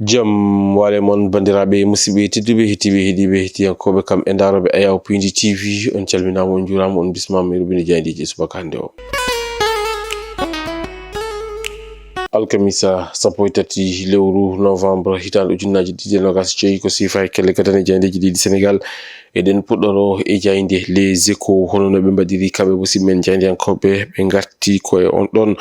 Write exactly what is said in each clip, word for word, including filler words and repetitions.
Jam waale mon, banndiraaɓe musidɓe tedduɓe, heɗtiiɓe, heɗiiɓe, heɗtiyankooɓe, kam e ndaarooɓe Ayaw Pindi T V, on calminaama, on njuuraama, on bismaama e rubini jaayndeeji subaka hannde o. Alkamisa sappo e tati lewru novembre, hitaande ujunnaaji ɗiɗi e noogaas e joy, ko siifa e kelle gadane jaayndeeji leydi Senegaal. Eɗen puɗɗoro e jaaynde Les Échos, hono no ɓe mbaɗiri kamɓe musidɓe men jaayndiyankooɓe, ɓe ngarti ko e on ɗon,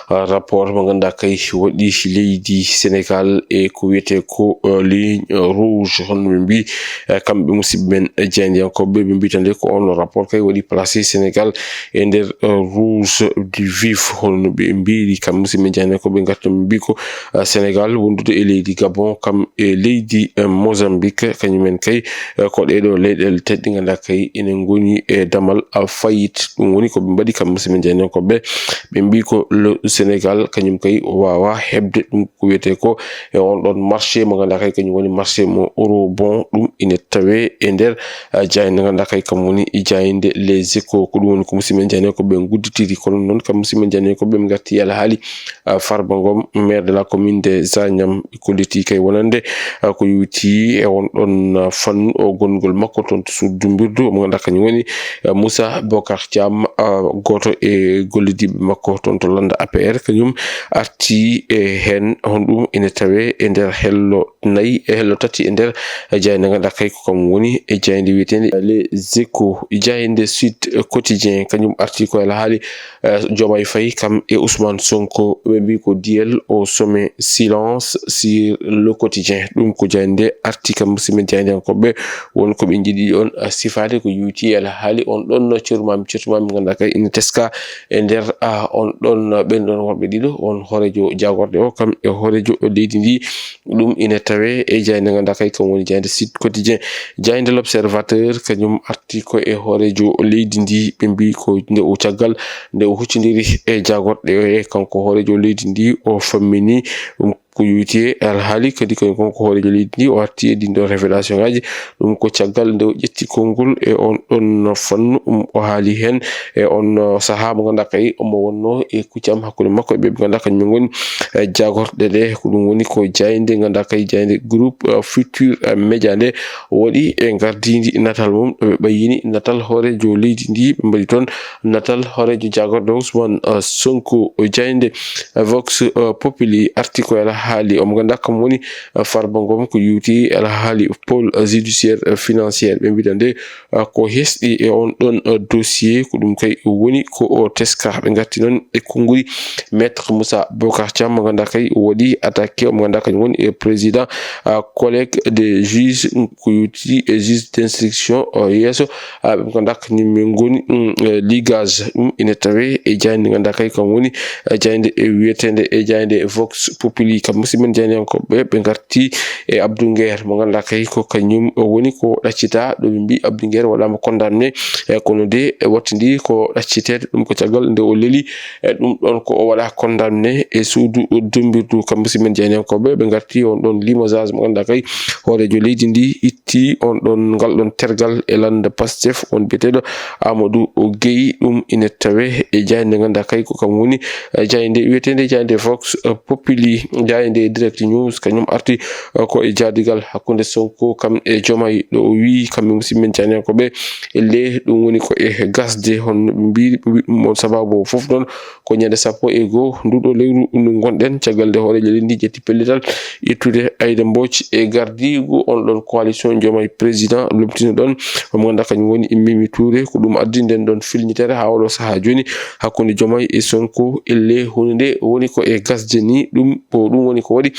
ah, rapport mo ngannduɗaa kay waɗi leydi Senegaal e ko wiyetee ko, eh, ligne rouge, hono ɓe mbii, eh, kamɓe musidɓe men jaayndiyankooɓe, ɓe mbii tan de ko on rapport kay waɗi placé Senegaal e nder, eh, rouge du vif, hono no ɓe mbiiri kamɓe musidɓe men jaayndiyankooɓe, ɓe ngarti ɓe mbii ko, eh, Senegaal wondude e leydi Gabon, kam e leydi, eh, Mozambique, kañumen kay, eh, ko ɗee ɗoo leyɗeele tati ɗi ngannduɗaa kay ene ngoni e damal, ah, faillite. Ɗum woni ko ɓe mbaɗi kamɓe musidɓe men jaayndiyankooɓe, ɓe mbii ko le Senegaal kañum kay o waawaa heɓde ɗum ko wiyetee ko e on ɗon marché mo ngannduɗaa kay kañum woni marché mo Eurobond. Ɗum ine tawee e nder, ah, jaaynde ngannduɗaa kay kam woni jaaynde Les Échos. Ko ɗum woni ko musidɓe men jaayndiyankooɓe ngudditiri. Kono noon kam musidɓe men jaayndiyankooɓe ɓe ngarti e alhaali, ah, Farba Ngom, maire de la commune de Zagnam, ɓe kolliti kay wonande, ah, ko yowiti e on ɗon, ah, fannu o gonngol makko toon to suudu dumbirdu, mo ngannduɗaa kañum woni, ah, Moussa Bocar Thiam, ah, gooto e gollidiiɓe makko toon to lannda A P R, kañum arti e heen. Honɗum ene tawee e nder hello nayi e hello tati e nder jaaynde ngannduɗaa kay ko kam woni e jaaynde wiyeteende Les Échos. Jaaynde Sud Quotidien kañum arti ko e alhaali, eh, Diomaye Faye kam e Ousmane Sonko, ɓe mbii ko duel au sommet, silence sur le quotidien. Ɗum ko jaaynde arti kam musidɓe jaayndiyankooɓe, won ko ɓe njiɗi on, eh, sifaade ko yowiti e alhaali on ɗon no cermaami, cermaami ngannduɗaa kay ina teska e nder, ah, on ɗon, ɓen ɗon worɓe ɗiɗo, on hooreejo jaagorɗe o kam e hooreejo leydi ndi. Ɗum ina tawee e jaaynde ngannduɗaa kay kam woni jaaynde Sud Quotidien. Jaaynde L'Observateur kañum arti ko e hooreejo leydi ndi, ɓe mbii ko nde o caggal nde o huccondiri e jaagorɗe e kanko hooreejo leydi ndi, o fammini ɗum ko yowiti e alhaali kadi ko kanko hooreejo leydi ndi, o arti e ɗin ɗon révélation ngaji. Ɗum ko caggal nde o ƴetti konngol e on ɗon fannu, um, o haali heen e on, uh, sahaa mo ngannduɗaa kay omo wonno e kuccam hakkunde makko e ɓe ɓe ngannduɗaa kañum ngoni, eh, jaagorɗe ɗe. Ko ɗum woni ko jaaynde ngannduɗaa kay jaaynde groupe, uh, Futur, uh, Média nde waɗi e ngardiindi natal mum, ɗo ɓe ɓayyini natal hooreejo leydi ndi, ɓe mbaɗi toon natal hooreejo jaagorɗo Ousmane, uh, Sonko. Jaaynde, uh, Vox, uh, Populi arti ko e alhaali omo ngannduɗaa kam woni, uh, Farba Ngom ko yowiti e alhaali pôle, uh, judiciaire, uh, financière. Ɓe mbiɗa nde, uh, ko hesɗi e on ɗon, uh, dossier, ko ɗum kay woni ko o teska. Ɓe ngarti noon e konngudi Maître Moussa Bocar Thiam mo ngannduɗaa kay o waɗi attaqué, omo ngannduɗaa kañum woni e président, uh, collègue des juges, um, ko yowiti e juge d'instruction, uh, yeeso, uh, ɓe ngannduɗaa kañum min ngoni, um, eh, ligage. Ɗum ina tawee e jaaynde ngannduɗaa kay kam woni, eh, jaaynde e wiyeteende e jaaynde Vox Populi. Kam musidɓe men jaayndiyankooɓe ɓe ngarti e Abdou Nguer mo ngannduɗaa kay ko kañum o woni ko ɗaccitaa. Ɗo ɓe mbii Abdou Nguer waɗaama condamné, e kono de e wattindi ko ɗacciteede ɗum ko caggal nde o leli e ɗum ɗon ko o waɗa condamné e suudu dumbirdu. Kam musidɓe men jaayndiyankooɓe ɓe ngarti on ɗon limogeage mo ngannduɗaa kay hooreejo leydi ndi itti on ɗon ngal ɗon tergal e lannda Pastef on biyeteeɗo Amadou Gueye. Ɗum ina tawee e jaaynde ngannduɗaa kay ko kam woni, eh, jaaynde wiyeteende jaaynde Vox, eh, Populi. Jaaynde Direct News kañum arti, eh, ko e jaadigal hakkunde Sonko kam e Diomaye, ɗo o wii kamɓe musidɓe men jaayndiyankooɓe, elle ɗum woni ko e gasde, hono ɓe mbiiri, ɓe mbii ɗum on sababu o fof noon ko ñande sappo e goo nduɗo lewru ndu ngonɗen, caggal nde hooreejo leydi ndi ƴetti pellital ittude Aïda Mbodj e gardiigu on ɗon coalition Diomaye Président lomtino ɗon, mo ngannduɗaa kañum woni Mimi Touré. Ko ɗum addi nden ɗon filñitere haa oɗo sahaa jooni hakkunde Diomaye e Sonko, elle huunde nde woni ko e gasde ni. Ɗum ko ɗum woni ko waɗi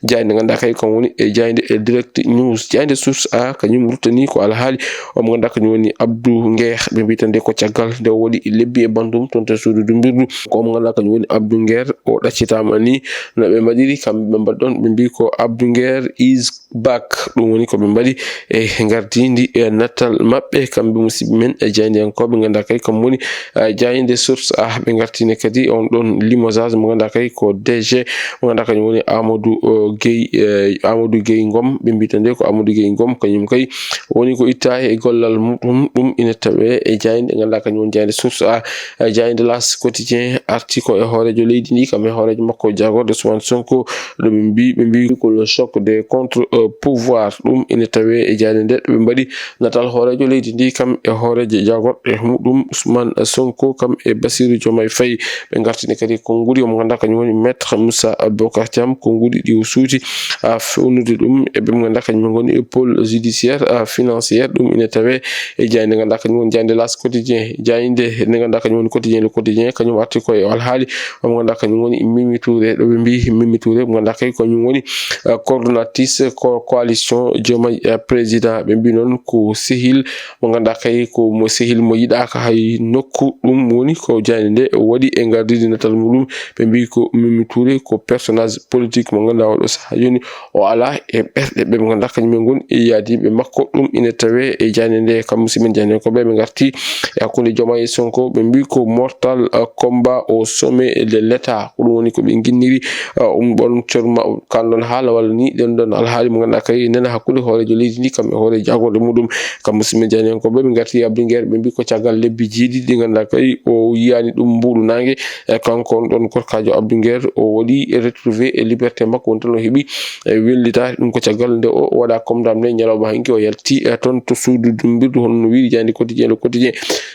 jaaynde ngannduɗaa kay kam woni e jaaynde e Direct News. Jaaynde Source A kañum ruttani ko alhaali omo ngannduɗaa kañum woni Abdou Nguer. Ɓe mbii tan de ko caggal nde o waɗi lebbi e banndum toon to suudu dumbirdu. Ko omo ngannduɗaa kañum woni Abdou Nguer, o ɗaccitaama ni no ɓe mbaɗiri kamɓe ɓe mbaɗi ɗon. Ɓe mbii ko Abdou Nguer is Bak. Ɗum woni ko ɓe mbaɗi e ngardiindi e nattal maɓɓe, kamɓe musidɓe men e jaayndiyankooɓe, nganndaa kay kam woni, eh, jaaynde Source A. Ɓe ngartine kadi on ɗon limogeage mo nganndaa kay ko D G, mo nganndaa kañum woni Amadou, eh, Gueye, eh, Amadou Gueye Ngom. Ɓe mbiyata nde ko Amadou Gueye Ngom, kañum kay woni ko itta e gollal muɗum. Ɗum ina tawee e jaaynde nganndaa kañum woni jaaynde Source A. Eh, jaaynde L'As Quotidien arti ko e hooreejo leydi ndi, kam e hooreejo makko jaagorɗo Ousmane Sonko, ɗo ɓe mbi, ɓe mbi ko le choc des contre, euh, pouvoir. Ɗum ina tawee e jaaynde nde, ɗo ɓe mbaɗi natal hooreejo leydi ndi, kam e hooreejo jaagorɗo e muɗum Ousmane Sonko, kam e Bassirou Diomaye Faye. Ɓe ngartini kadi konnguɗi, omo nganndaa kañum woni Maître Moussa Bocar Thiam, konnguɗi ɗi o suuti, a, fewnude ɗum e ɓe nganndaa kañum ngoni e pôle judiciaire, a, financière. Ɗum ina tawee e jaaynde nganndaa kañum woni jaaynde L'As Quotidien, jaaynde nde nganndaa kañum woni Quotidien, Le Quotidien, kañum arti ko e alhaali omo nganndaa kañum woni Mimi Touré. Ɗo ɓe mbi Mimi Touré, mo nganndaa kay kañum woni, eh, coordonnatrice ko coalition Diomaye, eh, Président. Ɓe mbi noon ko sehil mo nganndaa kay ko mo sehil mo yiɗaaka hay nokku. Ɗum woni ko jaaynde nde waɗi e ngardiindi natal muɗum. Ɓe mbi ko Mimi Touré ko personnage politique mo nganndaa oɗo sahaa jooni o alaa e ɓerɗe ɓe nganndaa kañum en ngoni e yaadiiɓe makko. Ɗum ina tawee e jaaynde nde, kam musidɓe men jaayndiyankooɓe, ɓe ngarti e hakkunde Diomaye e Sonko. Ɓe mbi ko mortal, uh, combat au sommet de l'État. Ko ɗum woni ko ɓe nginniri, uh, um ɗon corma, kan ɗon haala walla ni ɗen ɗon alhaali mo nganndaa kay nena hakkunde hooreejo leydi ndi, kam e hooreejo jaagorɗo muɗum. Kam musidɓe men jaayndiyankooɓe, ɓe ngarti Abdou Nguer, ɓe mbi ko caggal lebbi jeeɗiɗi ɗi nganndaa kay o yiyaani ɗum mbuuɗu naange. E kanko on ɗon korkaajo Abdou Nguer, o waɗi retrouvé e liberté makko, woni tan o heɓi, e, wellitaare. Ɗum ko caggal nde o waɗa komdam nde ñalawma hanki, o yalti, e, toon to suudu dummbirdu, hono no wiiri jaaynde Quotidien, Le Quotidien.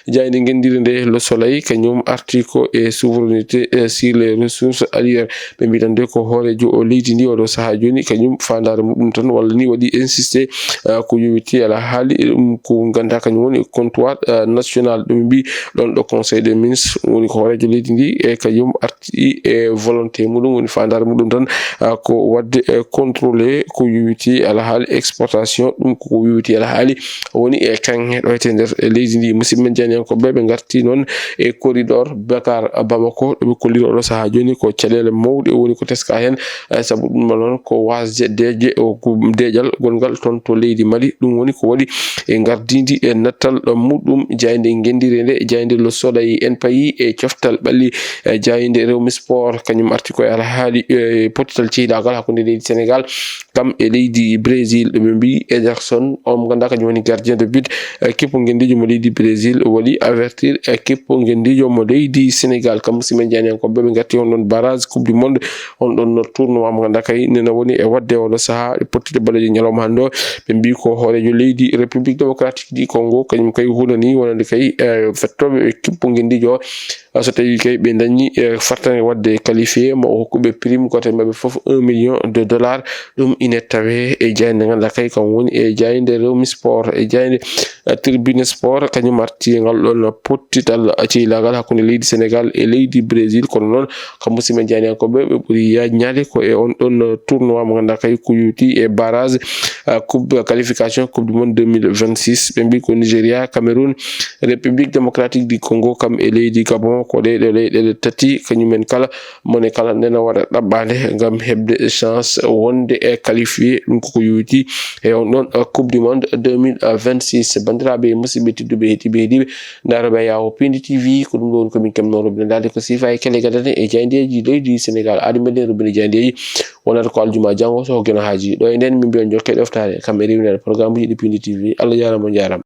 Jaaynde ngenndire nde, Le Soleil, kañum arti ko e souveraineté, e, sur les ressources ailleurs. Ɓe mbi tan de ko hooreejo o leydi ndi oɗo sahaa jooni, kañum faandaare muɗum tan walla ni waɗi insisté, e, ko yowiti alhaali, e, ɗum ko nganndaa kañum woni comptoir, e, national. Ɗum mbi ɗon ɗo Conseil des ministres, woni ko hooreejo leydi ndi, e kañum arti e volonté muɗum, woni faandaare muɗum tan, a, ko waɗde, e, contrôlé ko yowiti alhaali exportation. Ɗum ko ko yowiti alhaali woni e kaŋŋe ɗo e nder leydi ndi. Musidɓe men jaayndiyankooɓe, ɓe ngarti noon e corridor Dakar Bamako, ɗo ɓe kolliri oɗo sahaa jooni ko caɗeele mawɗe woni ko teska heen, e, sabu ɗum noon ko waasde deeƴe, o, ko deeƴal gongal toon to leydi Mali. Ɗum woni ko waɗi e ngardiindi e nattal muɗum jaaynde ngenndire nde, jaaynde Le Soleil. En payi e coftal ɓalli, e jaaynde Rewmi Sport, kañum arti ko e alhaali, e, pottital ceydaagal hakkunde leydi Sénégal kam e leydi Brésil. Ɓe mbi Ederson, on mo nganndaa kañum woni gardien de but, e, kippu ngenndiijo mo leydi Brésil, o waɗi avertir, e, kippu ngenndiijo mo leydi Sénégal. Kam musidɓe men jaayndiyankooɓe, ɓe ngarti on ɗon barrage Coupe du Monde, on ɗon tournoi mo nganndaa kay nena woni e waɗde oɗo sahaa e pottude balleeje ñalawma hannde o. Ɓe mbi ko hooreejo leydi République Démocratique du Congo, kañum kay hunani wonande kay, e, fettooɓe e kippu ngenndiijo o. So tawii kay ɓe dañi, e, fartaŋŋe waɗde qualifié, ma o hokku ɓe prime gooto e maɓɓe fof un million de dollars. Ɗum ina tawee e jaaynde nganndaa kay kam woni e jaaynde Rewmi Sport, e jaaynde, e, Tribune Sport, kañum arti e ngal ɗon pottital ceylaagal hakkunde leydi Sénégal e leydi Brésil. Kono noon, kam musidɓe jaayndiyankooɓe, ɓe ɓuri yaajnaade ko e on ɗon tournoi mo nganndaa kay ko yowiti e barrage, e, coupe qualification Coupe du Monde deux mille vingt-six. Ɓe mbi ko Nigeria, Cameroun, République Démocratique du Congo, kam e leydi Gabon. Ko ɗee ɗo leyɗeele tati, kañum en kala, mone kala nena waɗa ɗaɓɓaande ngam heɓde chance wonde e qualifié. Ɗum koko yowiti e on ɗon, uh, Coupe du Monde deux mille vingt-six. Banndiraaɓe e musidɓe tedduɓe heɗiiɓe heɗiiɓe, ndaroɓe e Yawo Pindi T V, ko ɗum ɗo woni ko min kemnoo roɓɓindaade ko siifa e kele gadane e jaayndeeji leydi Sénégal. Aadi mbeɗen roɓɓini jaayndeeji, wonata ko aljuma janngo, so ko geno haaji. Ɗo e nden, min mbiyon jokke ɗoftaade, kam e rewindaade programme uji ɗi Pindi T V. Allah jaaraama, on jaaraama.